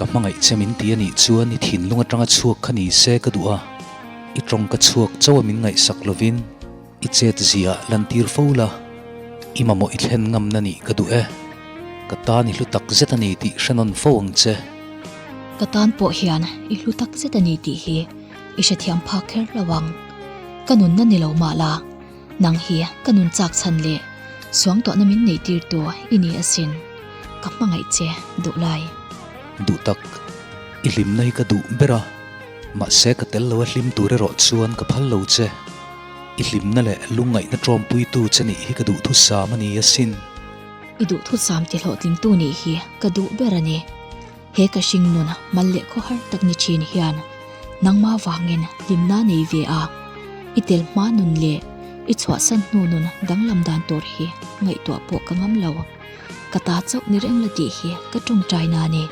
Ka hmangaih che min ti a nih chuan i thinlung atanga chhuak kha ni se ka duh a, i tawng ka chhuak chauh a min ngaihsak lovin i chet zia lantir fo la, i mamawh i thlen ngamna nih ka duh e. Ka tan i hlu tak zet a ni tih hre nawn fo ang che. Ka tan pawh hian i hlu tak zet a ni tih hi i hrethiam phak kher lo ang. Ka nunna ni lo mah la, nang hi ka nun chak chhan leh suangtuahna min neihtirtu i ni asin. Ka hmangaih che duh lai. Duh tak, i hlimna hi ka duh ber a, mahse ka tel lo a hlim tur erawh chuan ka phal lo che. I hlimna leh lungngaihna tawmpuitu che nih hi ka duhthusam a ni asin. I duhthusam ti hlawhtlingtu nih hi ka duh ber a ni. He ka hring nun mal leh khawhar tak ni thin hian nangmah vangin hlimna nei ve a, i tel hma nun leh i chhuahsan hnu nun danglam dan tur hi ngaihtuah pawh ka ngam lo. Ka ta chauh ni reng la tih hi ka tawngtai na a ni.